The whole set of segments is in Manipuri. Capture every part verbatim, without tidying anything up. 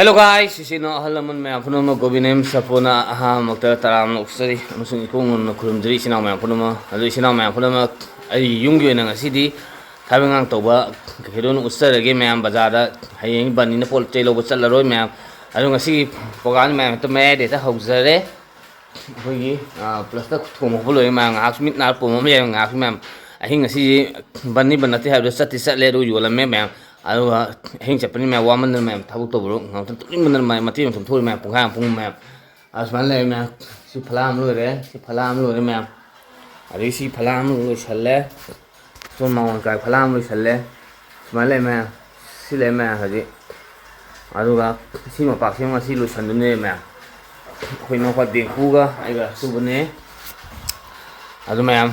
Hello guys, ꯏꯆꯤꯟ ꯏꯅꯥꯎ ꯑꯍꯜ ꯂꯃꯟ ꯃꯌꯥꯝ ꯄꯨꯝꯅꯃꯛ ꯒꯣꯕꯤꯟ ꯑꯦꯝ ꯁꯄꯣꯅ ꯑꯍꯥꯟꯕꯃꯛꯇ ꯇꯔꯥꯝꯅ ꯑꯣꯛꯆꯔꯤ ꯑꯃꯁꯨꯡ ꯏꯀꯣꯡ ꯅꯣꯟꯅ ꯈꯨꯔꯨꯝꯖꯔꯤ ꯏꯆꯤꯟ ꯏꯅꯥꯎ ꯃꯌꯥꯝ ꯄꯨꯝꯅꯃꯛ꯫ ꯑꯗꯨ ꯏꯆꯤꯟ ꯏꯅꯥꯎ ꯃꯌꯥꯝ ꯄꯨꯝꯅꯃꯛ, ꯑꯩ ꯌꯨꯝꯒꯤ ꯑꯣꯏꯅ ꯉꯁꯤꯗꯤ ꯊꯕꯛ ꯏꯪꯈꯥꯡ ꯇꯧꯕ ꯀꯩꯀꯩ ꯂꯣꯏꯅ ꯎꯠꯆꯔꯒꯦ ꯃꯌꯥꯝ꯫ ꯕꯖꯥꯔꯗ ꯍꯌꯦꯡ ꯕꯟꯅꯤꯅ ꯄꯣꯠ ꯆꯩ ꯂꯧꯕ ꯆꯠꯂꯔꯣꯏ ꯃꯌꯥꯝ꯫ ꯑꯗꯣ ꯉꯁꯤꯒꯤ ꯄ꯭ꯔꯣꯒ꯭ꯔꯥꯝꯁꯤ ꯃꯌꯥꯝ ꯍꯦꯛꯇ ꯃꯌꯥꯏꯗ ꯍꯦꯛꯇ ꯍꯧꯖꯔꯦ꯫ ꯑꯩꯈꯣꯏꯒꯤ ꯄ꯭ꯂꯁꯇ ꯊꯣꯡ ꯍꯧꯕ ꯂꯣꯏꯔꯦ ꯃꯌꯥꯝ꯫ ꯉꯥꯏꯍꯥꯛꯁꯨ ꯃꯤꯠ ꯅꯥꯔ ꯄꯣꯝꯃꯝꯕ ꯌꯥꯏ ꯃꯌꯥꯝ꯫ ꯉꯥꯏꯍꯥꯛꯁꯨ ꯃꯌꯥꯝ ꯑꯍꯤꯡ ꯉꯁꯤꯁꯤ ꯕꯟꯅꯤ ꯕꯟ ꯅꯠꯇꯦ ꯍꯥꯏꯕꯗꯣ ꯆꯠꯇꯤ ꯆꯠꯂꯦ, ꯑꯗꯨ ꯌꯣꯜꯂꯝꯃꯦ ꯃꯌꯥꯝ꯫ ꯑꯗꯨꯒ ꯑꯍꯤꯡ ꯆꯠꯄꯅꯤ ꯃꯌꯥꯝ, ꯋꯥꯃꯟꯗꯅ ꯃꯌꯥꯝ ꯊꯕꯛ ꯇꯧꯕꯗꯣ ꯉꯝꯇ ꯇꯨꯝꯅꯤꯡꯕꯅ ꯃꯌꯥꯝ ꯃꯇꯦꯛ ꯑꯃ ꯇꯨꯝꯊꯣꯛꯎꯔꯦ ꯃꯌꯥꯝ, ꯄꯨꯡꯈꯥꯏ ꯑꯃ ꯄꯨꯡ ꯃꯌꯥꯝ꯫ ꯑꯁꯨꯃꯥꯏꯅ ꯂꯩꯔꯦ ꯃꯌꯥꯝ꯫ ꯁꯤ ꯐꯂꯥ ꯑꯃ ꯂꯣꯏꯔꯦ, ꯁꯤ ꯐꯂꯥ ꯑꯃ ꯂꯣꯏꯔꯦ ꯃꯌꯥꯝ꯫ ꯑꯗꯒꯤ ꯁꯤ ꯐꯂꯥ ꯑꯃ ꯂꯣꯏꯁꯜꯂꯦ꯫ ꯁꯣꯝ ꯃꯉꯣꯟ ꯀꯥꯏ ꯐꯂꯥ ꯑꯃ ꯂꯣꯏꯁꯜꯂꯦ꯫ ꯁꯨꯃꯥꯏꯅ ꯂꯩ ꯃꯌꯥꯝ꯫ ꯁꯤ ꯂꯩ ꯃꯌꯥꯝ ꯍꯧꯖꯤꯛ꯫ ꯑꯗꯨꯒ ꯁꯤ ꯃꯄꯥꯛꯁꯤ ꯉꯁꯤ ꯂꯣꯏꯁꯟꯗꯣꯏꯅꯦ ꯃꯌꯥꯝ꯫ ꯑꯩꯈꯣꯏ ꯏꯅꯥꯎꯄꯥ ꯗꯦꯡꯀꯨꯒ ꯑꯩꯒ ꯁꯨꯕꯅꯦ꯫ ꯑꯗꯨ ꯃꯌꯥꯝ,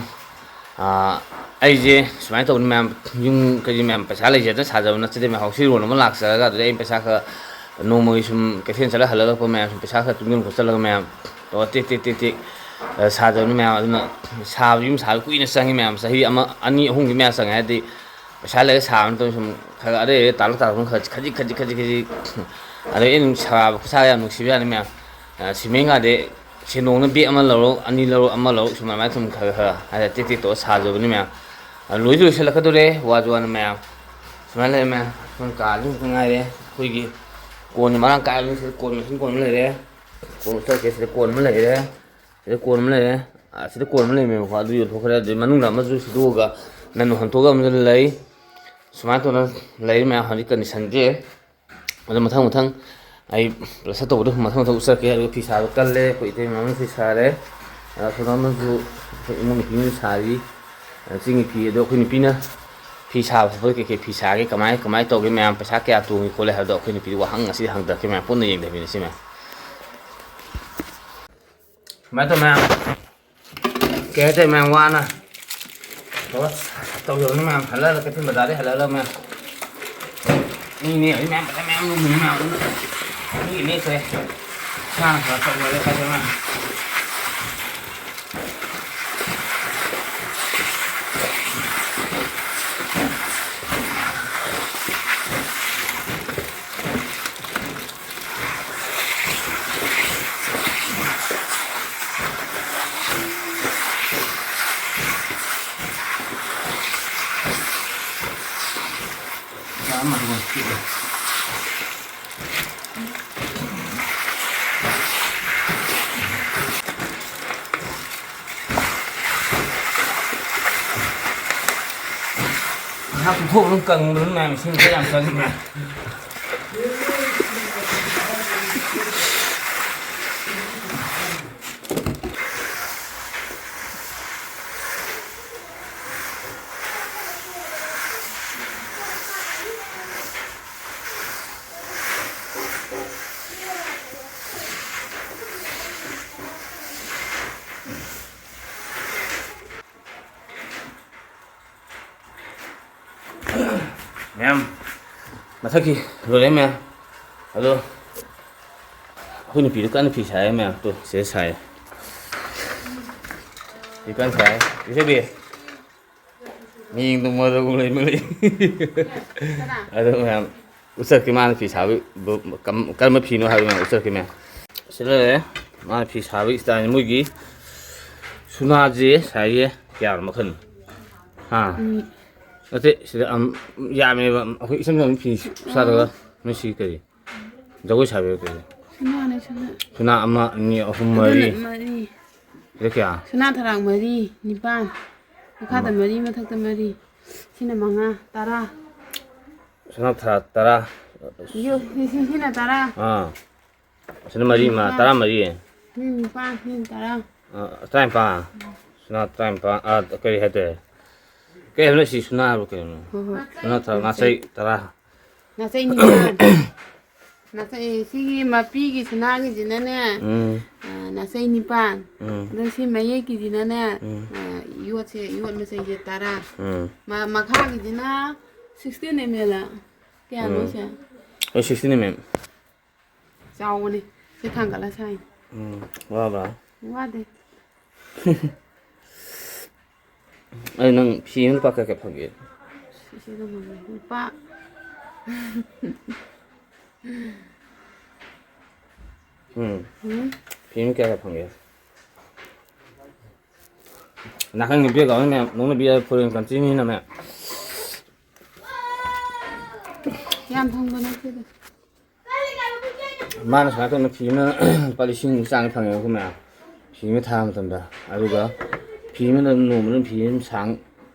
ꯑꯥ, ꯑꯩꯁꯦ ꯁꯨꯃꯥꯏꯅ ꯇꯧꯕꯅꯤ ꯃꯌꯥꯝ, ꯌꯨꯝ ꯀꯩꯁꯦ ꯃꯌꯥꯝ ꯄꯩꯁꯥ ꯂꯩꯖꯗꯅ ꯁꯥꯖꯕ ꯅꯠꯆꯗꯦ ꯃꯌꯥꯝ꯫ ꯍꯥꯎꯁꯤ ꯔꯣꯟ ꯑꯃ ꯂꯥꯛꯆꯔꯒ ꯑꯗꯨꯗꯩ ꯑꯩꯅ ꯄꯩꯁꯥ ꯈꯔ ꯅꯣꯡꯃꯒꯤ ꯁꯨꯝ ꯀꯩꯊꯦꯜ ꯆꯠꯂ ꯍꯜꯂꯛꯄ ꯃꯌꯥꯝ ꯁꯨꯝ ꯄꯩꯁꯥ ꯈꯔ ꯇꯨꯡꯁꯤꯟ ꯈꯣꯠꯆꯜꯂꯒ ꯃꯌꯥꯝ ꯇꯧꯔ ꯇꯦꯛ ꯇꯦꯛ ꯇꯦꯛ ꯇꯦꯛ, ꯑ, ꯁꯥꯖꯕꯅꯤ ꯃꯌꯥꯝ꯫ ꯑꯗꯨꯅ ꯁꯥꯕ, ꯌꯨꯝ ꯁꯥꯕ ꯀꯨꯏꯅ ꯆꯪꯉꯤ ꯃꯌꯥꯝ, ꯆꯍꯤ ꯑꯃ, ꯑꯅꯤ, ꯑꯍꯨꯝꯒꯤ ꯃꯌꯥ ꯆꯪꯉꯦ꯫ ꯍꯥꯏꯗꯤ ꯄꯩꯁꯥ ꯂꯩꯔ ꯁꯥꯕ ꯅꯠꯇꯕ ꯁꯨꯝ ꯈꯔ ꯑꯔꯩ ꯑꯔꯩ ꯇꯥꯜꯂ ꯇꯥꯜꯂ ꯈꯔ ꯈꯖꯤꯛ ꯈꯖꯤꯛ ꯈꯖꯤꯛ ꯈꯖꯤꯛ꯫ ꯑꯗꯩ ꯑꯩ ꯑꯗꯨꯝ ꯁꯥꯕ ꯈꯨꯠꯁꯥꯒ ꯌꯥꯝ ꯅꯨꯡꯁꯤꯕ ꯌꯥꯅꯤ ꯃꯌꯥꯝ꯫ ꯑ, ꯁꯤꯃꯦꯟꯒꯗꯤ ꯁꯦꯟꯗꯣꯡꯅ ꯕꯦꯛ ꯑꯃ ꯂꯧꯔꯣ, ꯑꯅꯤ ꯂꯧꯔꯣ, ꯑꯃ ꯂꯧꯔꯣ, ꯁꯨꯃꯥꯏꯅ ꯁꯨꯝ ꯈꯔ ꯈꯔ ꯍꯥꯏꯗꯤ ꯇꯦꯛ ꯇꯦꯛ ꯇꯧꯔ ꯁꯥꯖꯕꯅꯤ ꯃꯌꯥꯝ꯫ ꯑ, ꯂꯣꯏꯁꯨ ꯂꯣꯏꯁꯤꯜꯂꯛꯀꯗꯣꯔꯦ, ꯋꯥꯁꯨ ꯋꯥꯅ ꯃꯌꯥꯝ꯫ ꯁꯨꯃꯥꯏꯅ ꯂꯩꯔꯦ ꯃꯌꯥꯝ꯫ ꯁꯣꯝ ꯀꯥꯁꯤ ꯈꯛꯇ ꯉꯥꯏꯔꯦ꯫ ꯑꯩꯈꯣꯏꯒꯤ ꯀꯣꯟꯁꯦ ꯃꯔꯥꯡ ꯀꯥꯏꯕꯅꯤ꯫ ꯁꯤꯗ ꯀꯣꯟ ꯃꯁꯤꯡ ꯀꯣꯟ ꯑꯃ ꯂꯩꯔꯦ, ꯀꯣꯟ ꯎꯠꯆꯔꯛꯀꯦ꯫ ꯁꯤꯗ ꯀꯣꯟ ꯑꯃ ꯂꯩꯔꯦ, ꯁꯤꯗ ꯀꯣꯟ ꯑꯃ ꯂꯩꯔꯦ꯫ ꯑ, ꯁꯤꯗ ꯀꯣꯟ ꯑꯃ ꯂꯩꯔꯝꯃꯦꯕꯀꯣ, ꯑꯗꯨ ꯌꯣꯟꯊꯣꯛꯈ꯭ꯔꯦ꯫ ꯑꯗꯨꯗꯩ ꯃꯅꯨꯡꯗ ꯑꯃꯁꯨ ꯁꯤꯗꯣꯛꯑꯒ ꯅꯟ ꯍꯟꯊꯣꯛꯑꯒ ꯑꯃꯁꯨ ꯂꯩ꯫ ꯁꯨꯃꯥꯏꯅ ꯇꯧꯅ ꯂꯩꯔꯤ ꯃꯌꯥꯝ ꯍꯧꯖꯤꯛ ꯀꯟꯗꯤꯁꯟꯁꯦ꯫ ꯑꯗꯣ ꯃꯊꯪ ꯃꯊꯪ ꯑꯩ ꯄ꯭ꯂꯁꯇꯔ ꯇꯧꯕꯗꯣ ꯃꯊꯪ ꯃꯊꯪ ꯎꯠꯆꯔꯛꯀꯦ꯫ ꯑꯗꯨꯒ ꯐꯤ ꯁꯥꯕ ꯀꯜꯂꯦ, ꯑꯩꯈꯣꯏ ꯏꯇꯩꯃ ꯑꯃ ꯐꯤ ꯁꯥꯔꯦ꯫ ꯑ, ꯑꯁꯣꯝꯗ ꯑꯃꯁꯨ ꯑꯩꯈꯣꯏ ꯏꯃꯨꯡ ꯅꯨꯄꯤ ꯑꯃꯁꯨ ꯁꯥꯔꯤ꯫ ꯑ, ꯆꯤꯡꯒꯤ ꯐꯤ꯫ ꯑꯗꯣ ꯑꯩꯈꯣꯏ ꯅꯨꯄꯤꯅ ꯐꯤ ꯁꯥꯕ ꯈꯣꯠꯄꯗ ꯀꯩꯀꯩ ꯐꯤ ꯁꯥꯒꯦ, ꯀꯃꯥꯏ ꯀꯃꯥꯏ ꯇꯧꯒꯦ ꯃꯌꯥꯝ, ꯄꯩꯁꯥ ꯀꯌꯥ ꯇꯣꯡꯉꯤ ꯈꯣꯠꯂꯦ ꯍꯥꯏꯕꯗꯣ ꯑꯩꯈꯣꯏ ꯅꯨꯄꯤꯗ ꯋꯥꯍꯪ ꯉꯁꯤꯗꯤ ꯍꯪꯗꯔꯛꯀꯦ ꯃꯌꯥꯝ, ꯄꯨꯟꯅ ꯌꯦꯡꯊꯃꯤꯟꯅꯁꯤ ꯃꯌꯥꯝ꯫ ꯁꯨꯃꯥꯏꯅ ꯇꯧ ꯃꯌꯥꯝ, ꯀꯩ ꯍꯥꯏꯇꯥꯔꯦ ꯃꯌꯥꯝ, ꯋꯥꯅ ꯇꯧꯔ ꯇꯧꯖꯕꯅꯤ ꯃꯌꯥꯝ꯫ ꯍꯜꯂꯛꯑꯒ ꯀꯩꯊꯦꯜ ꯕꯖꯥꯔꯗꯩ ꯍꯜꯂꯛꯑꯒ ꯃꯌꯥꯝ ꯃꯤ ꯅꯦꯛ ꯃꯌꯥꯝ ꯄꯩꯁꯥ ꯃꯌꯥꯝ ꯂꯨꯝꯃꯤꯅꯤ ꯃꯌꯥꯝ꯫ ꯃꯤ ꯅꯦꯛꯈ꯭ꯔꯦ꯫ ꯏꯁꯥꯅ ꯈꯔ ꯇꯧꯖꯔꯦ ꯈꯔ ꯃꯌꯥꯝ꯫ ꯆꯥꯛ ꯆꯨꯊꯣꯛꯑꯒ ꯀꯪꯕꯗꯨꯅ ꯃꯌꯥꯝ ꯏꯁꯤꯡ ꯈꯔ ꯌꯥꯝ ꯆꯪꯉꯤ ꯃꯌꯥꯝ꯫ ꯃꯌꯥꯝ, ꯃꯊꯛꯀꯤ ꯂꯣꯏꯔꯦ ꯃꯌꯥꯝ꯫ ꯑꯗꯣ ꯑꯩꯈꯣꯏ ꯅꯨꯄꯤꯗꯣ ꯀꯟꯅ ꯐꯤ ꯁꯥꯏꯌꯦ ꯃꯌꯥꯝ꯫ ꯇꯨ, ꯁꯤꯗ ꯁꯥꯏꯌꯦ꯫ ꯐꯤ ꯀꯟꯅ ꯁꯥꯏꯌꯦ꯫ ꯏꯆꯦꯕꯤ, ꯃꯤꯡꯗꯣ ꯃꯣꯏꯗ ꯂꯩ, ꯃꯣꯏ ꯂꯩ꯫ ꯑꯗꯣ ꯃꯌꯥꯝ, ꯎꯆꯠꯀꯤ ꯃꯥꯅ ꯐꯤ ꯁꯥꯕ, ꯀꯔꯝꯕ ꯐꯤꯅꯣ ꯍꯥꯏꯕ ꯃꯌꯥꯝ, ꯎꯆꯠꯀꯤ ꯃꯌꯥꯝ꯫ ꯁꯤꯗ ꯂꯩꯔꯦ꯫ ꯃꯥꯅ ꯐꯤ ꯁꯥꯕꯒꯤ style꯫ ꯃꯣꯏꯒꯤ ꯁꯨꯅꯥꯁꯦ ꯁꯥꯏꯌꯦ ꯀꯌꯥꯅꯣ ꯃꯈꯜ? ꯍꯥ? ꯎꯝ꯫ ꯅꯠꯇꯦ, ꯁꯤꯗ ꯑꯝ-, ꯌꯥꯝꯃꯦꯕ꯫ ꯑꯩꯈꯣꯏ ꯏꯆꯝ ꯆꯝꯕ ꯐꯤ ꯁꯥꯔꯒ, ꯅꯣꯏ ꯁꯤ ꯀꯔꯤ? ꯖꯒꯣꯏ ꯁꯥꯕꯤꯔꯣ ꯀꯔꯤ? ꯁꯅꯥꯅꯦ, ꯁꯅꯥ꯫ ꯁꯅꯥ ꯑꯃ, ꯑꯅꯤ, ꯑꯍꯨꯝ, ꯃꯔꯤ꯫ ꯑꯗꯨꯅ ꯃꯔꯤ꯫ ꯁꯤꯗ ꯀꯌꯥ? ꯁꯅꯥ ꯊꯔꯥꯛ ꯃꯔꯤ, ꯅꯤꯄꯥꯟ꯫ ꯃꯈꯥꯗ ꯃꯔꯤ, ꯃꯊꯛꯇ ꯃꯔꯤ꯫ ꯁꯤꯅ ꯃꯉꯥ, ꯇꯔꯥ꯫ ꯁꯅꯥ ꯊꯔꯥꯛ ꯇꯔꯥ꯫ ꯌꯣ, ꯁꯤ, ꯁꯤ, ꯁꯤꯅ ꯇꯔꯥ꯫ ꯑꯥ꯫ ꯁꯤꯅ ꯃꯔꯤ, ꯃꯉꯥ, ꯅꯤꯄꯥꯟ꯫ ꯇꯔꯥꯃꯔꯤ꯫ ꯁꯤꯅ ꯅꯤꯄꯥꯟ, ꯁꯤꯅ ꯇꯔꯥ꯫ ꯑꯥ, ꯇꯔꯥꯅꯤꯄꯥꯟ꯫ ꯁꯅꯥ ꯇꯔꯥꯅꯤꯄꯥꯟ꯫ ꯑꯥ, ꯀꯔꯤ ꯍꯥꯏꯇꯥꯔꯦ? ꯀꯩ ꯍꯥꯏꯕꯅꯣ ꯁꯤ ꯁꯅꯥ ꯍꯥꯏꯕ ꯀꯩꯅꯣ? ꯍꯣꯏ, ꯍꯣꯏ꯫ ꯁꯅꯥ ꯊꯔꯥꯛ, ꯅꯥꯆꯩ ꯇꯔꯥ꯫ ꯅꯥꯆꯩ ꯅꯤꯄꯥꯟ꯫ ꯅꯥꯆꯩ, ꯁꯤꯒꯤ ꯃꯄꯤꯒꯤ ꯁꯅꯥꯒꯤꯁꯤꯅꯅꯦ, ꯎꯝ꯫ ꯑ, ꯅꯥꯆꯩ ꯅꯤꯄꯥꯟ꯫ ꯎꯝ꯫ ꯑꯗꯣ ꯁꯤ ꯃꯌꯦꯛꯀꯤꯁꯤꯅꯅꯦ, ꯎꯝ꯫ ꯑ, ꯌꯣꯠꯁꯦ, ꯌꯣꯠ ꯃꯆꯩꯁꯦ ꯇꯔꯥ꯫ ꯎꯝ꯫ ꯃ-, ꯃꯈꯥꯒꯤꯁꯤꯅ sixteen M L ꯂ? ꯀꯌꯥꯅꯣ ꯎꯝ꯫ ꯁꯦ? ꯑꯩ sixteen M M꯫ ꯆꯥꯎꯕꯅꯦ꯫ ꯁꯤ ꯊꯥꯡꯒꯠꯂ ꯁꯥꯏꯅꯤ꯫ ꯎꯝ꯫ ꯋꯥꯕ꯭ꯔꯥ? ꯋꯥꯗꯦ꯫ ꯑꯩ ꯅꯪ ꯐꯤ ꯑꯃ ꯂꯨꯄꯥ ꯀꯌꯥ ꯀꯌꯥ ꯐꯪꯒꯦ? ꯁꯤꯗ ꯐꯪꯉꯦ꯫ ꯂꯨꯄꯥ ꯎꯝ꯫ ꯎꯝ꯫ ꯐꯤ ꯑꯃ ꯀꯌꯥ ꯀꯌꯥ ꯐꯪꯒꯦ? ꯅꯥꯀꯟꯒꯤ background ꯃꯌꯥꯝ ꯅꯣꯡꯅ ꯕꯤ foreign country ꯅꯤꯅ ꯃꯌꯥꯝ꯫ ꯌꯥꯝ ꯐꯪꯕ ꯅꯠꯇꯦꯗ꯫ ꯃꯥꯅ ꯁꯨꯃꯥꯏꯅ ꯇꯧꯗꯅ ꯐꯤ ꯑꯃ ꯂꯨꯄꯥ ꯂꯤꯁꯤꯡ ꯆꯥꯡ ꯐꯪꯉꯦꯕꯀꯣ ꯃꯌꯥꯝ꯫ ꯐꯤ ꯑꯃ ꯊꯥꯕ ꯃꯇꯝꯗ꯫ ꯑꯗꯨꯒ ꯐꯤ ꯑꯃꯅ ꯅꯣꯡꯃꯗ ꯐꯤ ꯑꯃ ꯁꯥꯡ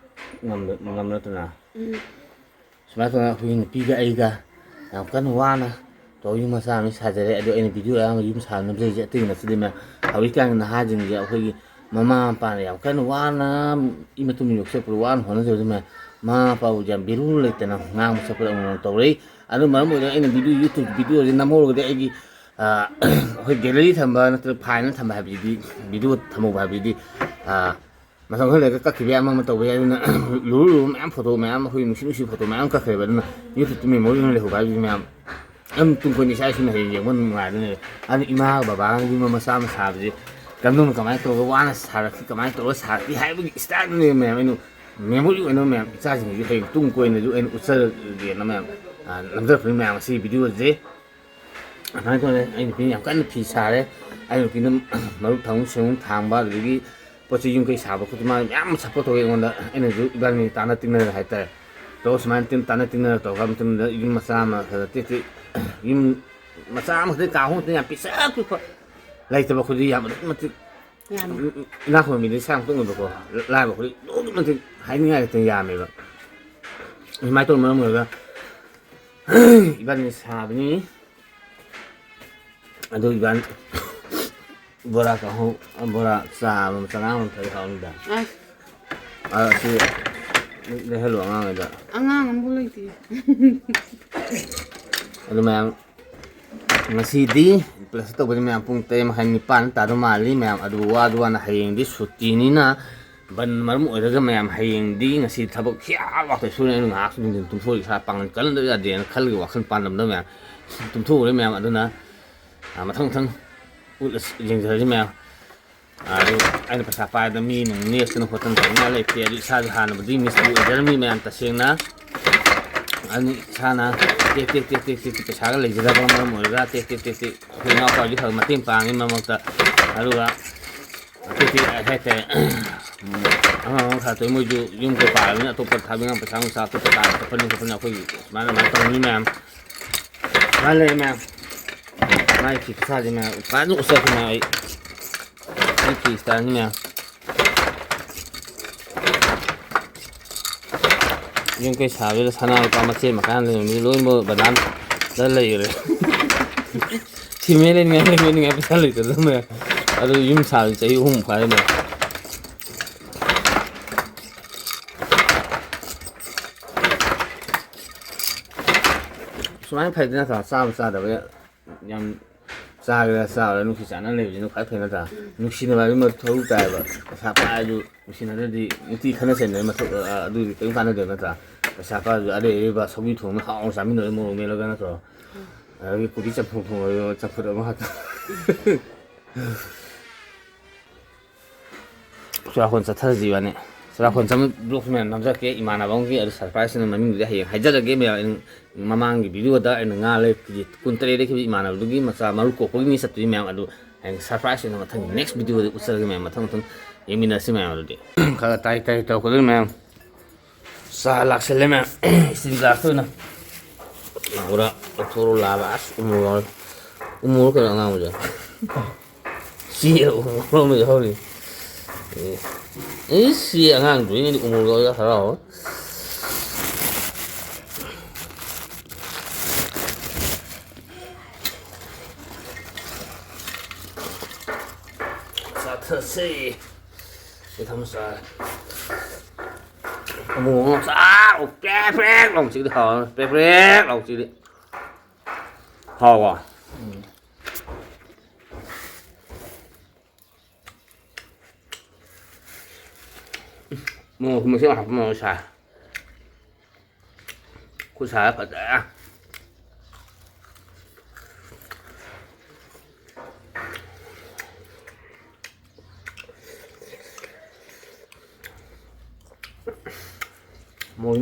ꯉꯝꯕ, ꯉꯝꯕ ꯅꯠꯇꯅ꯫ ꯁꯨꯃꯥꯏꯅ ꯇꯧꯗꯅ ꯑꯩꯈꯣꯏꯒꯤ ꯅꯨꯄꯤꯒ ꯑꯩꯒ ꯌꯥꯝ ꯀꯟꯅ ꯋꯥꯅ ꯇꯧꯔ ꯌꯨꯝ ꯃꯆꯥ ꯑꯃ ꯁꯥꯖꯔꯦ꯫ ꯑꯗꯣ ꯑꯩꯅ ꯚꯤꯗꯤꯑꯣ ꯑꯌꯥꯝꯕ ꯌꯨꯝ ꯁꯥꯕ ꯅꯝꯖꯔꯤꯁꯦ ꯑꯇꯩꯒꯤ ꯅꯠꯇꯗꯤ ꯃꯌꯥꯝ, ꯍꯧꯖꯤꯛꯀꯥꯟꯒꯤ ꯅꯍꯥꯁꯤꯡꯁꯦ ꯑꯩꯈꯣꯏꯒꯤ ꯃꯃꯥ ꯃꯄꯥꯅ ꯌꯥꯝ ꯀꯟꯅ ꯋꯥꯅ ꯏꯃꯥ ꯇꯨꯝ ꯌꯣꯛꯆꯔꯛꯄꯗ ꯋꯥꯅ ꯍꯣꯠꯅꯖꯕꯗꯨ ꯃꯌꯥꯝ ꯃꯃꯥ ꯃꯄꯥꯕꯨ ꯌꯥꯝ ꯚꯦꯂꯨ ꯂꯩꯇꯅ ꯉꯥꯡꯕ ꯁꯛꯄꯗ ꯑꯃꯨꯛ ꯇꯧꯔꯛꯏ꯫ ꯑꯗꯨꯅ ꯃꯔꯝ ꯑꯣꯏꯔꯒ ꯑꯩꯅ ꯚꯤꯗꯤꯑꯣ, YouTube ꯚꯤꯗꯤꯑꯣꯁꯦ ꯅꯝꯍꯧꯔꯒꯗꯤ ꯑꯩꯒꯤ, ꯑ, ꯑꯩꯈꯣꯏ ꯒꯦꯂꯔꯤ ꯊꯝꯕ ꯅꯠꯇ꯭ꯔꯒ ꯐꯥꯏꯜꯅ ꯊꯝꯕ ꯍꯥꯏꯕꯁꯤꯗꯤ, ꯚꯤꯗꯤꯑꯣ ꯊꯝꯍꯧꯕ ꯍꯥꯏꯕꯁꯤꯗꯤ, ꯑ, ꯃꯇꯝ ꯈꯔ ꯂꯩꯔꯒ ꯀꯛꯈꯤꯕ ꯌꯥꯏ, ꯑꯃ ꯑꯃ ꯇꯧꯕ ꯌꯥꯏ꯫ ꯑꯗꯨꯅ ꯂꯨꯔꯨ ꯂꯨꯔꯨ ꯃꯌꯥꯝ, ꯐꯣꯇꯣ ꯃꯌꯥꯝ, ꯑꯩꯈꯣꯏ ꯅꯨꯡꯁꯤ ꯅꯨꯡꯁꯤ ꯐꯣꯇꯣ ꯃꯌꯥꯝ ꯀꯛꯈ꯭ꯔꯦꯕ꯫ ꯑꯗꯨꯅ YouTubeꯇ memory ꯑꯣꯏꯅ ꯂꯩꯍꯧꯕ ꯍꯥꯏꯕꯁꯤ ꯃꯌꯥꯝ, ꯑꯗꯨꯝ ꯇꯨꯡ ꯀꯣꯏꯅ ꯏꯆꯥ ꯏꯁꯨꯅ ꯍꯌꯦꯡ ꯌꯦꯡꯕ ꯅꯨꯡꯉꯥꯏꯗꯣꯏꯅꯦꯕ꯫ ꯑꯗꯨꯅ ꯏꯃꯥꯒ ꯕꯕꯥꯒ ꯌꯨꯝ ꯑꯃ ꯃꯆꯥ ꯑꯃ ꯁꯥꯕꯁꯤ ꯀꯝꯗꯧꯅ, ꯀꯃꯥꯏꯅ ꯇꯧꯔꯒ ꯋꯥꯅ ꯁꯥꯔꯛꯈꯤ, ꯀꯃꯥꯏꯅ ꯇꯧꯔꯒ ꯁꯥꯔꯛꯈꯤ ꯍꯥꯏꯕꯒꯤ ꯏꯁꯇꯥꯏꯜꯗꯨꯅꯦꯕ ꯃꯌꯥꯝ ꯑꯩꯅ memory ꯑꯣꯏꯅꯕ ꯃꯌꯥꯝ ꯏꯆꯥꯁꯤꯡꯁꯤ ꯍꯌꯦꯡ ꯇꯨꯡ ꯀꯣꯏꯅꯁꯨ ꯑꯩꯅ ꯎꯠꯆꯔꯒꯦꯅ ꯃꯌꯥꯝ, ꯑ, ꯅꯝꯖꯔꯛꯄꯅꯤ ꯃꯌꯥꯝ ꯉꯁꯤ ꯚꯤꯗꯤꯑꯣꯁꯦ꯫ ꯑꯗꯨꯃꯥꯏꯅ ꯇꯧꯔꯦ꯫ ꯑꯩ ꯅꯨꯄꯤꯅ ꯌꯥꯝ ꯀꯟꯅ ꯐꯤ ꯁꯥꯔꯦ꯫ ꯑꯩ ꯅꯨꯄꯤꯅ ꯃꯔꯨꯞ ꯊꯥꯡꯕ, ꯁꯦꯟꯕꯨꯝ ꯊꯥꯡꯕ, ꯑꯗꯨꯗꯒꯤ ꯄꯣꯠ ꯆꯩ ꯌꯨꯝ ꯀꯩ ꯁꯥꯕ ꯈꯣꯠꯄ ꯃꯥꯅ ꯃꯌꯥꯝ ꯑꯃ support ꯇꯧꯋꯦ ꯑꯩꯉꯣꯟꯗ꯫ ꯑꯩꯅꯁꯨ ꯏꯕꯥꯅꯤ ꯇꯥꯟꯅ ꯇꯤꯟꯅꯔꯒ ꯍꯥꯏꯇꯥꯔꯦ꯫ ꯇꯧꯔ ꯁꯨꯃꯥꯏꯅ ꯇꯤꯟ-, ꯇꯥꯟꯅ ꯇꯤꯟꯅꯔ ꯇꯧꯔꯒ ꯃꯇꯨꯡꯗ ꯌꯨꯝ ꯃꯆꯥ ꯑꯃ ꯈꯔ ꯇꯦꯛ ꯇꯦꯛ, ꯌꯨꯝ ꯃꯆꯥ ꯑꯃꯈꯛꯇꯪ, ꯀꯥ ꯑꯍꯨꯝ ꯈꯛꯇꯪ ꯌꯥꯝ ꯄꯤꯛꯁꯛ ꯄꯤꯛꯄ, ꯂꯩꯇꯕ ꯑꯩꯈꯣꯏꯗꯤ ꯌꯥꯝ ꯑꯗꯨꯛꯀꯤ ꯃꯇꯤꯛ ꯌꯥꯝꯃꯦ꯫ ꯏꯅꯥꯛ ꯈꯨꯟꯕ ꯃꯤꯗꯤ ꯏꯁꯥ ꯑꯃꯇꯪ ꯑꯣꯏꯕꯀꯣ, ꯂꯥꯏꯔꯕ ꯑꯩꯈꯣꯏꯗꯤ ꯑꯗꯨꯛꯀꯤ ꯃꯇꯤꯛ ꯍꯥꯏꯅꯤꯡꯉꯥꯏ ꯂꯩꯇꯅ ꯌꯥꯝꯃꯦꯕ꯫ ꯑꯗꯨꯃꯥꯏꯅ ꯇꯧꯕꯅ ꯃꯔꯝ ꯑꯣꯏꯔꯒ ꯏꯕꯥꯅꯤ ꯁꯥꯕꯅꯤ꯫ ꯑꯗꯨ ꯏꯕꯥꯅꯤ ꯕꯣꯔꯥ ꯀꯥꯡꯍꯧ, ꯕꯣꯔꯥ ꯆꯥ ꯑꯃ, ꯆꯉꯥꯡ ꯑꯃ ꯊꯛꯑꯗꯤ ꯍꯥꯎꯅꯤꯗ꯫ ꯑꯁ꯫ ꯑ, ꯑꯁꯤ ꯂꯩꯍꯜꯂꯣ ꯑꯉꯥꯡꯉꯩꯗ꯫ ꯑꯉꯥꯡ ꯑꯃꯕꯨ ꯂꯩꯇꯦ꯫ ꯑꯗꯨ ꯃꯌꯥꯝ, ꯉꯁꯤꯗꯤ plus ꯇꯧꯕꯁꯦ ꯃꯌꯥꯝ ꯄꯨꯡ ꯇꯔꯦꯠ ꯃꯈꯥꯏ ꯅꯤꯄꯥꯟ ꯇꯥꯗꯧ ꯃꯥꯜꯂꯤ ꯃꯌꯥꯝ꯫ ꯑꯗꯨ ꯋꯥꯗꯨ ꯋꯥꯅ ꯍꯌꯦꯡꯗꯤ ꯁꯨꯇꯤꯅꯤꯅ ꯕꯟ ꯃꯔꯝ ꯑꯣꯏꯔꯒ ꯃꯌꯥꯝ ꯍꯌꯦꯡꯗꯤ ꯉꯁꯤ ꯊꯕꯛ ꯍꯤꯌꯥ ꯋꯥꯇ ꯁꯨꯔꯦ꯫ ꯑꯩꯅ ꯉꯥꯏꯍꯥꯛ ꯅꯨꯡꯊꯤꯟ ꯇꯨꯝꯊꯣꯛꯑꯒ ꯏꯁꯥ ꯄꯥꯡꯒꯜ ꯀꯜꯍꯟꯗꯕ ꯌꯥꯗꯦꯅ ꯈꯜꯂꯒ ꯋꯥꯈꯜ ꯄꯥꯟꯗꯝꯗ ꯃꯌꯥꯝ ꯇꯨꯝꯊꯣꯛꯎꯔꯦ ꯃꯌꯥꯝ꯫ ꯑꯗꯨꯅ, ꯑ, ꯃꯊꯪ ꯃꯊꯪ ꯎꯠꯂꯁꯤ, ꯌꯦꯡꯖꯔꯁꯤ ꯃꯌꯥꯝ꯫ ꯑꯗꯨ ꯑꯩꯅ ꯄꯩꯁꯥ ꯄꯥꯏꯗ ꯃꯤ ꯅꯨꯡ ꯅꯦꯛꯇꯅ ꯈꯣꯠꯇꯅ ꯇꯧꯅꯤꯡꯉꯥꯏ ꯂꯩꯇꯦ꯫ ꯑꯗꯨ ꯏꯁꯥꯁꯨ ꯍꯥꯟꯅꯕꯨꯗꯤ ꯃꯤꯁꯇ꯭ꯔꯤ ꯑꯣꯏꯖꯔꯝꯃꯤ ꯃꯌꯥꯝ, ꯇꯁꯦꯡꯅ꯫ ꯑꯗꯨ ꯏꯁꯥꯅ ꯇꯦꯛ ꯇꯦꯛ ꯇꯦꯛ ꯇꯦꯛ ꯇꯦꯛ ꯇꯦꯛ ꯄꯩꯁꯥꯒ ꯂꯩꯖꯗꯕ ꯃꯔꯝ ꯑꯣꯏꯔꯒ ꯇꯦꯛ ꯇꯦꯛ ꯇꯦꯛ ꯇꯦꯛ ꯑꯩꯈꯣꯏ ꯏꯅꯥꯎꯄꯥꯒꯤ ꯈꯔ ꯃꯇꯦꯡ ꯄꯥꯡꯉꯤ ꯃꯔꯛ ꯃꯔꯛꯇ꯫ ꯑꯗꯨꯒ ꯇꯦꯛ ꯇꯦꯛ ꯍꯥꯏꯇꯥꯔꯦ, ꯑꯉꯥꯡ ꯑꯃ ꯈꯔ ꯇꯧꯏ, ꯃꯣꯏꯁꯨ ꯌꯨꯝ ꯀꯩ ꯄꯥꯜꯂꯕꯅꯤꯅ ꯑꯇꯣꯞꯄ ꯊꯥꯕꯤꯅ ꯄꯩꯁꯥ ꯅꯨꯡꯁꯥ ꯑꯇꯣꯞꯄ ꯇꯥꯟ ꯈꯣꯠꯄꯅꯤ ꯈꯣꯠꯄꯅꯤ ꯑꯩꯈꯣꯏꯒꯤ ꯁꯨꯃꯥꯏꯅ ꯑꯗꯨꯃꯥꯏꯅ ꯇꯧꯅꯤ ꯃꯌꯥꯝ꯫ ꯁꯨꯃꯥꯏꯅ ꯂꯩꯔꯦ ꯃꯌꯥꯝ꯫ ꯃꯥꯏ ꯐꯤ ꯈꯨꯁꯥꯁꯦ ꯃꯌꯥꯝ ꯐꯖꯅ ꯎꯠꯆꯔꯛꯀꯦ ꯃꯌꯥꯝ ꯑꯩ꯫ ꯑꯩ ꯐꯤ ꯁ꯭ꯇꯥꯏꯜꯅꯤ ꯃꯌꯥꯝ꯫ ꯌꯨꯝ ꯀꯩ ꯁꯥꯕꯗꯨꯗ ꯁꯅꯥ ꯂꯨꯄꯥ ꯃꯆꯦꯠ ꯃꯀꯥꯏ ꯂꯩꯔꯝꯕꯗꯨ ꯂꯣꯏꯅꯃꯛ ꯕꯗꯥꯝꯗ ꯂꯩꯈ꯭ꯔꯦ꯫ ꯁꯤꯃꯦꯟ ꯂꯩꯅꯤꯡꯉꯥꯏ, ꯂꯩꯅꯤꯡꯉꯥꯏ ꯄꯩꯁꯥ ꯂꯩꯇꯗꯅ꯫ ꯑꯗꯨ ꯌꯨꯝ ꯁꯥꯕꯗꯤ ꯆꯍꯤ ꯑꯍꯨꯝ ꯐꯥꯔꯦ ꯃꯌꯥꯝ꯫ ꯁꯨꯃꯥꯏꯅ ꯐꯩꯗ ꯅꯠꯇ꯭ꯔꯥ? ꯆꯥꯕ ꯆꯥꯗꯕ ꯌꯥꯝ ꯆꯥꯒꯦꯔꯥ ꯆꯥꯔꯣꯏꯔꯥ ꯅꯨꯡꯁꯤ ꯆꯥꯟꯅꯅ ꯂꯩꯕꯁꯤꯅ ꯈ꯭ꯋꯥꯏ ꯐꯩ ꯅꯠꯇ꯭ꯔꯥ? ꯅꯨꯡꯁꯤꯅꯕ ꯍꯥꯏꯕ ꯃꯊꯧ ꯇꯥꯏꯌꯦꯕ꯫ ꯄꯩꯁꯥ ꯄꯥꯏꯔꯁꯨ ꯅꯨꯡꯁꯤꯅꯗ꯭ꯔꯗꯤ ꯅꯨꯡꯇꯤ ꯈꯠꯅ ꯆꯩꯅꯕ ꯃꯊꯧ, ꯑ, ꯑꯗꯨꯗꯤ ꯀꯔꯤꯝ ꯀꯥꯟꯅꯗꯦꯕ ꯅꯠꯇ꯭ꯔꯥ? ꯄꯩꯁꯥ ꯄꯥꯏꯔꯁꯨ ꯑꯔꯩ ꯑꯔꯩꯕ ꯁꯧꯒ꯭ꯔꯤ ꯊꯣꯡꯕ ꯍꯥꯎꯅ ꯆꯥꯃꯤꯟꯅꯔꯒ ꯃꯣꯔꯣꯛ ꯃꯦꯠꯂꯒ ꯅꯠꯇ꯭ꯔꯣ? ꯑꯗꯒꯤ ꯀꯣꯕꯤ ꯆꯝꯐꯨꯠ ꯊꯣꯡꯉꯒ ꯆꯝꯐꯨꯠ ꯑꯃ ꯍꯥꯞꯄ꯫ ꯆꯨꯔꯥꯈꯣꯟ ꯆꯠꯊꯔꯁꯤ ꯏꯕꯥꯅꯤ꯫ ꯆꯨꯔꯥꯈꯣꯟ ꯆꯠꯄ vlog ꯃꯌꯥꯝ ꯅꯝꯖꯔꯛꯀꯦ꯫ ꯏꯃꯥꯟꯅꯕ ꯑꯃꯒꯤ ꯑꯗꯨ surprise ꯑꯣꯏꯅ ꯃꯃꯤꯡꯗꯨꯗꯤ ꯍꯌꯦꯡ ꯍꯥꯏꯖꯔꯒꯦ ꯃꯌꯥꯝ꯫ ꯑꯩꯅ ꯃꯃꯥꯡꯒꯤ video ꯗ ꯑꯩꯅ ꯉꯥ ꯂꯩꯔꯛꯄꯒꯤ ꯀꯨꯟ ꯇꯔꯦꯠ ꯂꯩꯈꯤꯕ ꯏꯃꯥꯟꯅꯕꯗꯨꯒꯤ ꯃꯆꯥ ꯃꯔꯨ ꯀꯣꯛꯄꯒꯤꯅꯤ ꯆꯠꯇꯣꯏ ꯃꯌꯥꯝ ꯑꯗꯨ ꯍꯌꯦꯡ surprise ꯑꯣꯏꯅ ꯃꯊꯪꯒꯤ next video ꯗ ꯎꯠꯆꯔꯒꯦ ꯃꯌꯥꯝ꯫ ꯃꯊꯪ ꯃꯊꯪ ꯌꯦꯡꯃꯤꯟꯅꯁꯤ ꯃꯌꯥꯝ꯫ ꯑꯗꯨꯗꯤ ꯈꯔ ꯇꯥꯏ ꯇꯥꯏ ꯇꯧꯔꯛꯀꯗꯣꯏꯅꯤ ꯃꯌꯥꯝ꯫ ꯆꯥ ꯂꯥꯛꯁꯜꯂꯦ ꯃꯌꯥꯝ꯫ Steel glass ꯇ ꯑꯣꯏꯅ꯫ ꯄꯨꯔꯥ ꯂꯧꯊꯣꯛꯑꯣ ꯂꯥꯕ꯫ ꯑꯁ ꯎꯃꯣꯔꯣꯛ ꯌꯥꯎꯔꯦ꯫ ꯎꯃꯣꯔꯣꯛ ꯀꯩꯅꯣ ꯑꯉꯥꯡꯕꯁꯦ꯫ ꯁꯤ ꯎꯃꯣꯔꯣꯛ ꯑꯃ ꯌꯥꯎꯔꯤ꯫ ꯑꯦ, ꯏꯁ, ꯁꯤ ꯑꯉꯥꯡꯗꯨꯒꯤꯗꯤ ꯎꯃꯣꯔꯣꯛ ꯌꯥꯎꯔꯒ ꯍꯔꯥꯎ꯫ ꯆꯥꯊꯁꯦ꯫ ꯁꯤ ꯊꯝꯃ ꯆꯥꯔꯦ꯫ ꯑꯃꯨꯛ ꯑꯃꯨꯛ ꯆꯥ-, ꯄ꯭ꯔꯦꯛ ꯄ꯭ꯔꯦꯛ ꯂꯥꯎ ꯆꯤꯛꯏꯗꯤ ꯍꯥꯎꯔꯅꯤ꯫ ꯄ꯭ꯔꯦꯛ ꯄ꯭ꯔꯦꯛ ꯂꯥꯎ ꯆꯤꯛꯏꯗꯤ꯫ ꯍꯥꯎꯕ? ꯎꯝ꯫ ꯃꯣꯔꯣꯛ ꯃꯆꯦꯠ ꯑꯃ ꯍꯥꯞꯄ ꯃꯣꯔꯣꯛ ꯁꯥꯏ꯫ ꯈꯨꯠ ꯁꯥ ꯐꯖꯔꯦ꯫ ꯃꯣꯏ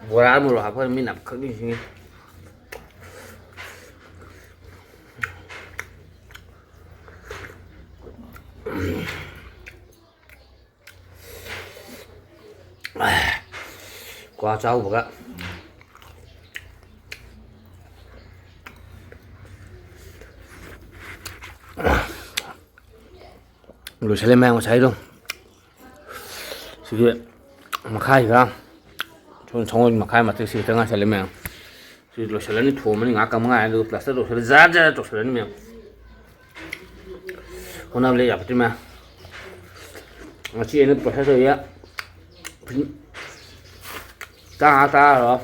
ꯕꯣꯔꯥ ꯃꯣꯔꯣꯛ ꯍꯥꯞꯄꯒ ꯃꯤꯅ ꯑꯃꯈꯛ ꯅꯤꯡꯁꯤꯡꯉꯤ꯫ ꯀ꯭ꯋꯥ ꯆꯥꯎꯕꯒ꯫ ꯂꯣꯏꯁꯜꯂꯦ ꯃꯌꯥꯝ ꯉꯁꯥꯏꯗꯣ꯫ ꯁꯤꯒꯤ ꯃꯈꯥꯁꯤꯒ ꯄꯨꯡ ꯁꯪꯒꯣꯝ ꯃꯈꯥꯏ ꯃꯇꯦꯛ ꯁꯤ ꯈꯤꯇꯪ ꯉꯥꯏꯁꯜꯂꯦ ꯃꯌꯥꯝ꯫ ꯁꯤ ꯂꯣꯏꯁꯤꯜꯂꯅꯤ, ꯊꯣꯡꯕꯅꯤ ꯉꯥꯏꯍꯥꯛ ꯀꯪꯕ ꯉꯥꯏ, ꯑꯗꯨꯒ ꯄ꯭ꯂꯥꯁꯇꯔ ꯇꯧꯁꯜꯂ ꯖꯥꯠ ꯖꯥꯠ ꯇꯧꯁꯜꯂꯅꯤ ꯃꯌꯥꯝ꯫ ꯍꯣꯠꯅꯕ ꯂꯦꯞ ꯌꯥꯄꯣꯠꯇꯦ ꯃꯌꯥꯝ꯫ ꯉꯁꯤ ꯑꯩꯅ ꯄ꯭ꯔꯣꯁꯦꯁ ꯇꯧꯔꯤꯁꯦ ꯇꯔꯥꯃꯉꯥ ꯇꯔꯥꯔꯣ?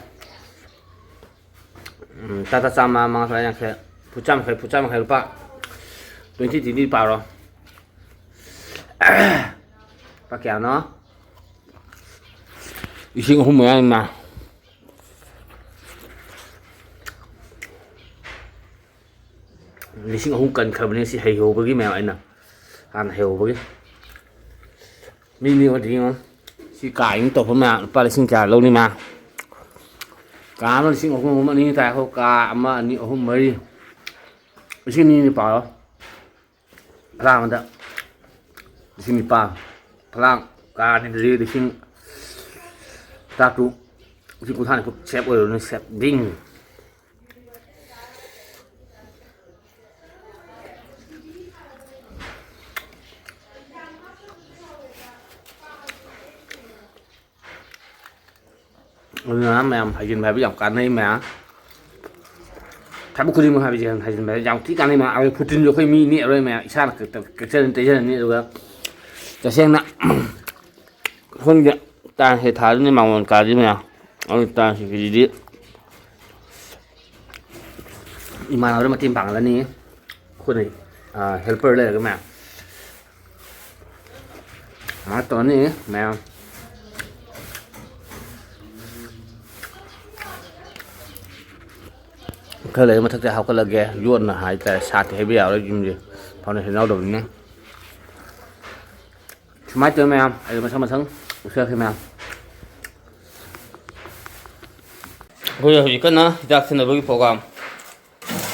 ꯎꯝ, ꯇꯥꯇꯥ ꯆꯥꯝꯃ, ꯃꯉꯥ ꯇꯔꯥ ꯌꯥꯡꯈꯩ, ꯐꯨꯠ ꯆꯥꯝꯃ ꯌꯥꯡꯈꯩ, ꯐꯨꯠ ꯆꯥꯝꯃ ꯌꯥꯡꯈꯩ ꯂꯨꯄꯥ twenty twenty ꯄꯥꯔꯣ꯫ ꯂꯨꯄꯥ ꯀꯌꯥꯅꯣ? ꯂꯤꯁꯤꯡ ꯑꯍꯨꯝ ꯃꯌꯥ ꯏꯃꯥ꯫ ꯂꯤꯁꯤꯡ ꯑꯍꯨꯝ ꯀꯟꯈ꯭ꯔꯕꯅꯦ ꯁꯤ ꯍꯩꯍꯧꯕꯒꯤ ꯃꯌꯥꯝ, ꯑꯩꯅ ꯍꯥꯟꯅ ꯍꯩꯍꯧꯕꯒꯤ꯫ ꯃꯤ ꯃꯤ ꯑꯣꯏꯗꯤ ꯌꯦꯡꯉꯣ꯫ ꯁꯤ ꯀꯥ ꯑꯅꯤ ꯇꯧꯕ ꯃꯌꯥꯝ ꯂꯨꯄꯥ ꯂꯤꯁꯤꯡ ꯀꯌꯥ ꯂꯧꯅꯤ ꯃꯌꯥꯝ? ꯀꯥ ꯑꯃ ꯂꯤꯁꯤꯡ ꯑꯍꯨꯝ, ꯑꯍꯨꯝ ꯑꯅꯤ ꯇꯥꯏ꯫ ꯑꯩꯈꯣꯏ ꯀꯥ ꯑꯃ, ꯑꯅꯤ, ꯑꯍꯨꯝ, ꯃꯔꯤ꯫ ꯂꯤꯁꯤꯡ ꯑꯅꯤ ꯑꯅꯤ ꯄꯥꯔꯣ꯫ ꯐꯂꯥꯡ ꯑꯃꯗ ꯂꯤꯁꯤꯡ ꯅꯤꯄꯥꯟ꯫ ꯐꯂꯥꯡ ꯀꯥ ꯑꯅꯤꯗꯗꯤ ꯂꯤꯁꯤꯡ ꯇꯔꯥꯇꯔꯨꯛ, ꯂꯤꯁꯤꯡ ꯀꯨꯟꯊ꯭ꯔꯥ ꯅꯤꯐꯨ ꯁꯦꯞ ꯑꯣꯏꯔꯕꯅꯤ, ꯁꯦꯞ ꯗꯤꯡ꯫ ꯑꯗꯨꯅ ꯃꯌꯥꯝ ꯍꯩꯖꯤꯟꯕ ꯍꯥꯏꯕ ꯌꯥꯝ ꯀꯥꯟꯅꯩ ꯃꯌꯥꯝ꯫ ꯊꯕꯛ ꯈꯨꯗꯤꯡꯃꯛ ꯍꯥꯏꯕꯁꯦ ꯍꯩꯖꯤꯟꯕ ꯍꯥꯏꯕꯁꯦ ꯌꯥꯝ ꯊꯤ ꯀꯥꯟꯅꯩ ꯃꯌꯥꯝ꯫ ꯑꯗꯨ ꯐꯨꯇꯤꯟꯁꯨ ꯑꯩꯈꯣꯏ ꯃꯤ ꯅꯦꯛꯑꯔꯣꯏ ꯃꯌꯥꯝ, ꯏꯁꯥꯅ ꯀꯛ-, ꯀꯛꯆꯔꯅꯤ, ꯇꯩꯖꯔꯅꯤ꯫ ꯑꯗꯨꯒ ꯇꯁꯦꯡꯅ ꯈꯪꯗꯦ, ꯇꯥꯡꯁꯦ ꯊꯥꯗꯣꯏꯅꯤ ꯃꯉꯣꯟ ꯀꯥꯗꯤ ꯃꯌꯥꯝ꯫ ꯑꯗꯨ ꯇꯥꯡꯁꯦ ꯀꯦꯖꯤꯗꯤ ꯏꯃꯥꯟꯅꯕꯗ ꯃꯇꯦꯡ ꯄꯥꯡꯍꯜꯂꯅꯤ꯫ ꯑꯩꯈꯣꯏꯅ, ꯑꯥ, helper ꯂꯩꯔꯒ ꯃꯌꯥꯝ꯫ ꯁꯨꯃꯥꯏꯅ ꯇꯧꯔꯅꯤ ꯃꯌꯥꯝ꯫ ꯈꯔ ꯂꯩꯔ ꯃꯊꯛꯇ ꯍꯥꯞꯀꯠꯂꯒꯦ꯫ ꯌꯣꯠꯅ ꯍꯥꯏꯇꯥꯔꯦ꯫ ꯁꯥꯠꯇꯤ ꯍꯩꯕ ꯌꯥꯔꯣꯏ ꯌꯨꯝꯁꯦ꯫ Foundation ꯌꯥꯎꯗꯕꯅꯤꯅ꯫ ꯁꯨꯃꯥꯏꯅ ꯇꯧꯋꯤ ꯃꯌꯥꯝ꯫ ꯑꯩ ꯃꯊꯪ ꯃꯊꯪ ꯎꯠꯆꯔꯛꯀꯦ ꯃꯌꯥꯝ꯫ ꯑꯩꯈꯣꯏ ꯍꯧꯖꯤꯛ ꯀꯟꯅ ꯍꯤꯗꯥꯛ ꯁꯤꯖꯤꯟꯅꯕꯒꯤ program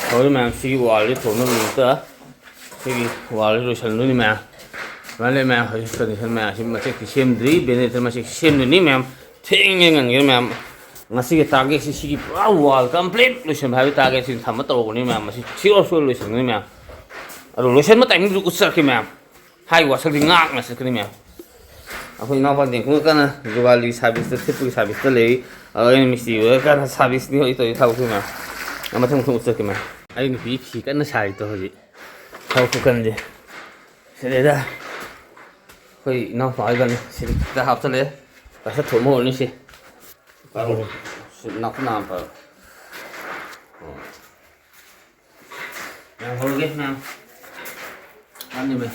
ꯇꯧꯔꯤ ꯃꯌꯥꯝ꯫ ꯁꯤꯒꯤ wallꯁꯤ ꯊꯣꯡꯅꯕꯒꯤꯗꯃꯛꯇ ꯁꯤꯒꯤ wallꯁꯤ ꯂꯣꯏꯁꯤꯟꯗꯣꯏꯅꯤ ꯃꯌꯥꯝ꯫ ꯁꯨꯃꯥꯏꯅ ꯂꯩ ꯃꯌꯥꯝ꯫ ꯍꯧꯖꯤꯛ condition ꯃꯌꯥꯝꯁꯤ ꯃꯆꯦꯠꯇꯤ ꯁꯦꯝꯗ꯭ꯔꯤ꯫ Ventilator ꯃꯆꯦꯠ ꯁꯦꯝꯗꯣꯏꯅꯤ ꯃꯌꯥꯝ꯫ ꯊꯦꯡꯉꯦ ꯉꯟꯒꯦ ꯃꯌꯥꯝ꯫ ꯉꯁꯤꯒꯤ targetꯁꯤ ꯁꯤꯒꯤ ꯄꯨꯔꯥ wall complete ꯂꯣꯏꯁꯤꯟꯕ ꯍꯥꯏꯕ targetꯁꯤ ꯊꯝꯕ ꯇꯧꯕꯅꯤ ꯃꯌꯥꯝ꯫ ꯃꯁꯤ sure sure ꯂꯣꯏꯁꯤꯟꯒꯅꯤ ꯃꯌꯥꯝ꯫ ꯑꯗꯣ ꯂꯣꯏꯁꯤꯟꯕ timingꯗꯨ ꯎꯠꯆꯔꯛꯀꯦ ꯃꯌꯥꯝ꯫ ꯍꯥꯏ ꯋꯥꯁꯛꯇꯤ ꯉꯥꯛꯅ ꯆꯠꯀꯅꯤ ꯃꯌꯥꯝ꯫ ꯑꯩꯈꯣꯏ ꯏꯅꯥꯎꯄꯥ ꯇꯦꯡꯈꯨꯒ ꯀꯟꯅ ꯖꯨꯒꯥꯂꯤ ꯁꯥꯔꯚꯤꯁꯇ, ꯊꯤꯠꯄꯒꯤ ꯁꯥꯔꯚꯤꯁꯇ ꯂꯩꯔꯤ꯫ ꯑꯗꯣ ꯑꯩꯅ ꯃꯤꯁꯇ꯭ꯔꯤ ꯑꯣꯏꯔꯀꯥꯟꯗ ꯁꯥꯔꯚꯤꯁꯅꯤ ꯍꯧꯖꯤꯛ ꯇꯧꯔꯤ ꯊꯕꯛꯁꯤ ꯃꯌꯥꯝ꯫ ꯑ, ꯃꯊꯪ ꯃꯊꯪ ꯎꯠꯆꯔꯛꯀꯦ ꯃꯌꯥꯝ꯫ ꯑꯩ ꯅꯨꯄꯤ ꯐꯤ ꯀꯟꯅ ꯁꯥꯔꯤꯗꯣ ꯍꯧꯖꯤꯛ꯫ ꯊꯕꯛ ꯈꯨꯀꯟꯁꯦ꯫ ꯁꯤꯗꯩꯗ ꯑꯩꯈꯣꯏ ꯏꯅꯥꯎꯄꯥ ꯍꯣꯏꯒꯅꯤ ꯁꯤꯗ ꯍꯥꯞꯆꯜꯂꯦ꯫ ꯄꯩꯁꯥ ꯊꯣꯛꯃ ꯑꯣꯏꯔꯅꯤ ꯁꯤ꯫ ꯁꯤ ꯅꯥꯀꯨꯞ ꯅꯥꯀꯨꯞ ꯄꯥꯏꯔꯣ꯫ ꯃꯌꯥꯝ ꯍꯧꯔꯒꯦ, ꯃꯌꯥꯝ꯫ ꯃꯥꯅꯤ, ꯃꯌꯥꯝ꯫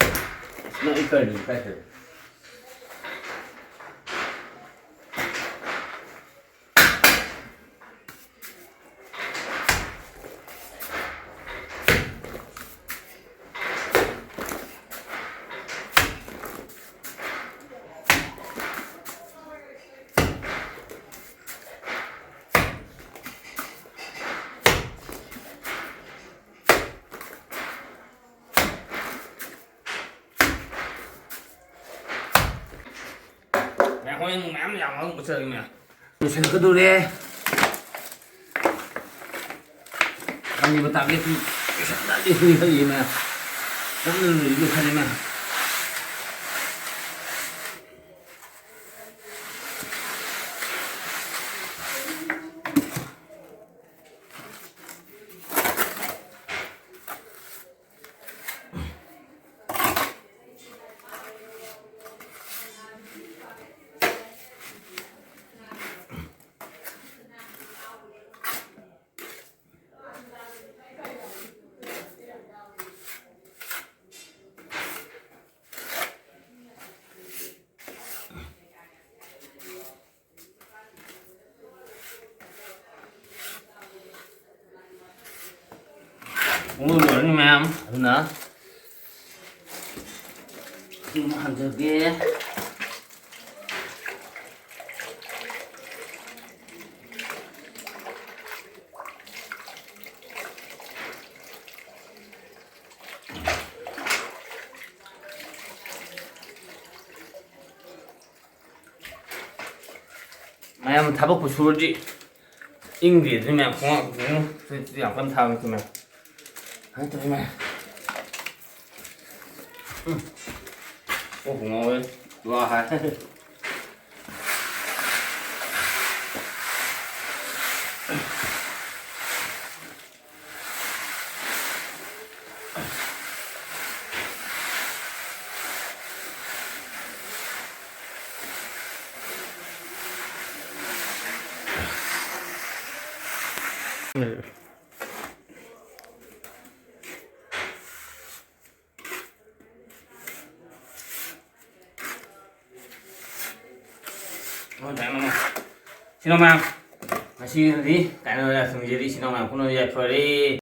ꯅꯪ ꯑꯩ ꯀꯔꯤꯅꯣ ꯀꯥꯏ ꯆꯠꯂꯤ? ꯃꯌꯥꯝ ꯍꯣꯔꯦꯟ ꯃꯌꯥꯝ ꯌꯥꯝ ꯍꯧꯅ ꯄꯨꯊꯔꯒꯦ ꯃꯌꯥꯝ꯫ ꯂꯣꯏꯁꯤꯜꯂꯛꯀꯗꯧꯔꯦ꯫ ꯑꯅꯤꯕ ꯇꯥꯕꯗꯤ ꯁꯨꯝ ꯂꯣꯏꯁꯤꯜꯂꯛꯑꯗꯤ ꯁꯨꯝ ꯈꯜꯂꯤ ꯃꯌꯥꯝ꯫ ꯀꯟꯅ ꯂꯣꯏꯁꯤꯜꯂꯤ ꯈꯜꯂꯤ ꯃꯌꯥꯝ꯫ ꯄꯨꯡꯂꯣꯏ ꯂꯣꯏꯔꯅꯤ ꯃꯌꯥꯝ꯫ ꯑꯗꯨꯅ ꯁꯤ ꯑꯃꯨꯛ ꯍꯟꯖꯒꯦ꯫ ꯃꯌꯥꯝ ꯊꯕꯛꯄꯨ ꯁꯨꯔꯗꯤ ꯏꯪꯗꯦ ꯑꯗꯨꯅ ꯃꯌꯥꯝ ꯈꯣꯡꯉꯥꯎ ꯈꯣꯡꯉꯥꯎ ꯐꯨꯔꯤꯠꯇꯨ ꯌꯥꯝ ꯀꯟꯅ ꯊꯥꯕ ꯅꯠꯇꯦ ꯃꯌꯥꯝ꯫ ꯀꯃꯥꯏꯅ ꯇꯧꯔꯤ ꯃꯌꯥꯝ? ꯎꯝ꯫ ꯀꯣꯛꯄꯨ ꯉꯥꯎꯋꯦ꯫ ꯋꯥ ꯍꯥꯏ꯫ ꯁꯤꯅꯣ ꯃꯌꯥꯝ, ꯉꯁꯤꯗꯤ ꯀꯩꯅꯣ ꯊꯣꯡꯖꯔꯤ꯫ ꯁꯤꯅꯣ ꯃꯌꯥꯝ ꯄꯨꯝꯅꯃꯛ ꯌꯥꯏꯐꯔꯦ꯫